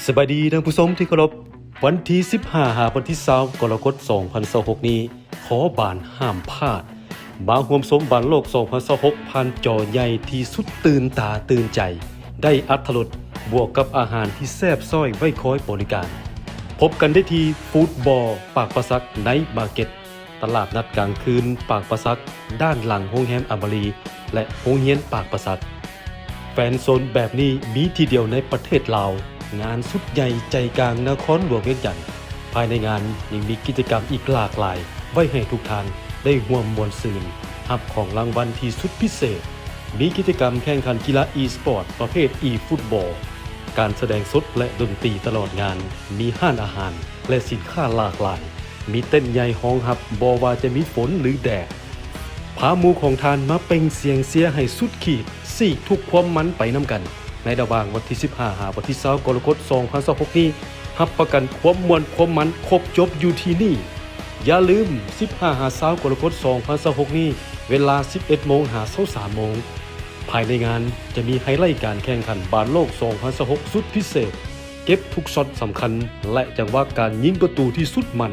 ສະບາຍດີທ່ານຜູ້ຊົມທີ່ເຄົາລົບ, ວັນທີສິບຫ້າຫາວັນທີຊາວ ກໍລະກົດ ສອງພັນຊາວຫົກນີ້ ຂໍບານຫ້າມພາດ ມາຮ່ວມຊົມບານໂລກ ສອງພັນຊາວຫົກ ຜ່ານຈໍໃຫຍ່ທີ່ສຸດຕື່ນຕາຕື່ນໃຈ, ໄດ້ອັດຖະລົດ ບວກກັບອາຫານທີ່ແຊບຊ້ອຍໄວ້ຄອຍບໍລິການ. ພົບກັນໄດ້ທີ່ຟູດບອລປາກປາສັກ ໄນທ໌ມາເກັດ ຕະຫຼາດນັດກາງຄືນປາກປາສັກ ດ້ານຫຼັງໂຮງແຮມອາມາຣີ ແລະ ໂຮງຮຽນປາກປາສັກ. ແຟນໂຊນແບບນີ້ມີທີ່ດຽວໃນປະເທດລາວ, ງານຊຸດໃຫຍ່ໃຈກາງນະຄອນຫຼວງວຽງຈັນ. ພາຍໃນງານຍັງມີກິດຈະກຳອີກຫຼາກຫຼາຍ ໄວ້ໃຫ້ທຸກທ່ານໄດ້ຮ່ວມມ່ວນຊື່ນ, ຮັບຂອງລາງວັນທີ່ສຸດພິເສດ. ມີກິດຈະກຳແຂ່ງຂັນກິລາອີສະປອດປະເພດອີຟຸດບອລ, ການສະແດງສົດ ແລະ ດົນຕີຕະຫຼອດງານ, ມີຮ້ານອາຫານ ແລະ ສິນຄ້າຫຼາກຫຼາຍ, ມີເຕັ້ນໃຫຍ່ຮອງຮັບ ບໍ່ວ່າຈະມີຝົນ ຫຼື ແດດ. ພາໝູ່ຂອງທ່ານມາເປັ່ງສຽງເຊຍໃຫ້ສຸດຂີດ, ສີກທຸກຄວາມມັນໄປນຳກັນ ໃນລະຫວ່າງວັນທີສິບຫ້າຫາວັນທີຊາວ ກໍລະກົດ ສອງພັນຊາວຫົກນີ້, ຮັບປະກັນຄວາມມ່ວນຄວາມມັນຄົບຈົບຢູ່ທີ່ນີ້. ຢ່າລືມ, ສິບຫ້າຫາຊາວ ກໍລະກົດ ສອງພັນຊາວຫົກນີ້, ເວລາສິບເອັດໂມງຫາຊາວສາມໂມງ. ພາຍໃນງານຈະມີໄຮໄລການແຂ່ງຂັນບານໂລກ ສອງພັນຊາວຫົກ ສຸດພິເສດ, ເກັບທຸກຊັອດສຳຄັນ ແລະ ຈັງຫວະການຍິງປະຕູທີ່ສຸດມັນ.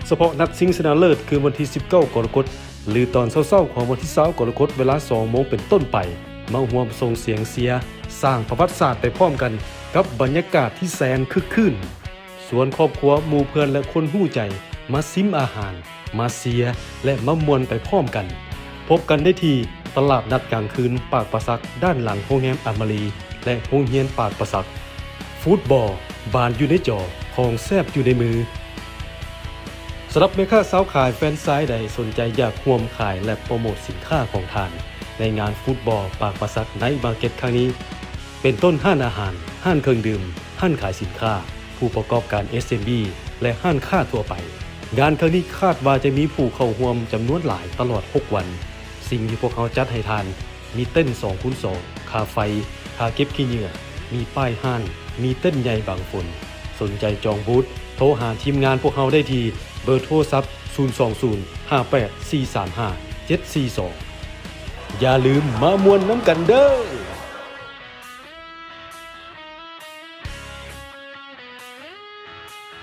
ສະເພາະນັດຊິງຊະນະເລີດຄືວັນທີສິບເກົ້າ ກໍລະກົດ ຫຼື ຕອນເຊົ້າໆຂອງວັນທີຊາວ ກໍລະກົດ ເວລາສອງໂມງເປັນຕົ້ນໄປ, ມາຮ່ວມສົ່ງສຽງເຊຍ, ສ້າງປະຫວັດສາດໄປພ້ອມກັນກັບບັນຍາກາດທີ່ແສນຄຶກຄື້ນ. ຊວນຄອບຄົວ, ໝູ່ເພື່ອນ ແລະ ຄົນຮູ້ໃຈ ມາຊິມອາຫານ, ມາເຊຍ ແລະ ມາມ່ວນໄປພ້ອມກັນ. ພົບກັນໄດ້ທີ່ຕະຫຼາດນັດກາງຄືນປາກປາສັກ ດ້ານຫຼັງໂຮງແຮມອາມາຣີ ແລະ ໂຮງຮຽນປາກປາສັກ. ຟຸດບອລ, ບານຢູ່ໃນຈໍ, ຂອງແຊບຢູ່ໃນມື. ສຳລັບແມ່ຄ້າຊາວຂາຍແຟຣນໄຊໃດສົນໃຈຢາກຮ່ວມຂາຍ ແລະ ໂປຣໂມດສິນຄ້າຂອງທ່ານ ໃນງານຟຸດບອລປາກປາສັກໄນທ໌ມາເກັດຄັ້ງນີ້, ເປັນຕົ້ນຮ້ານອາຫານ, ຮ້ານເຄື່ອງດື່ມ, ຮ້ານຂາຍສິນຄ້າ, ຜູ້ປະກອບການເອັສເອັມອີ ແລະ ຮ້ານຄ້າທົ່ວໄປ. ງານຄັ້ງນີ້ຄາດວ່າຈະມີຜູ້ເຂົ້າຮ່ວມຈຳນວນຫຼາຍຕະຫຼອດຫົກວັນ. ສິ່ງທີ່ພວກເຮົາຈັດໃຫ້ທ່ານ ມີເຕັ້ນສອງຄູນສອງ, ຄ່າໄຟ, ຄ່າເກັບຂີ້ເຫຍື້ອ, ມີປ້າຍຮ້ານ, ມີເຕັ້ນໃຫຍ່ບັງຝົນ. ສົນໃຈຈອງບູດ, ໂທຫາທີມງານພວກເຮົາໄດ້ທີ່ເບີໂທລະສັບ ສູນສອງສູນ ຫ້າແປດສີ່ສາມຫ້າເຈັດສີ່ສອງ. ຢ່າລືມມາມ່ວນນຳກັນເດີ້!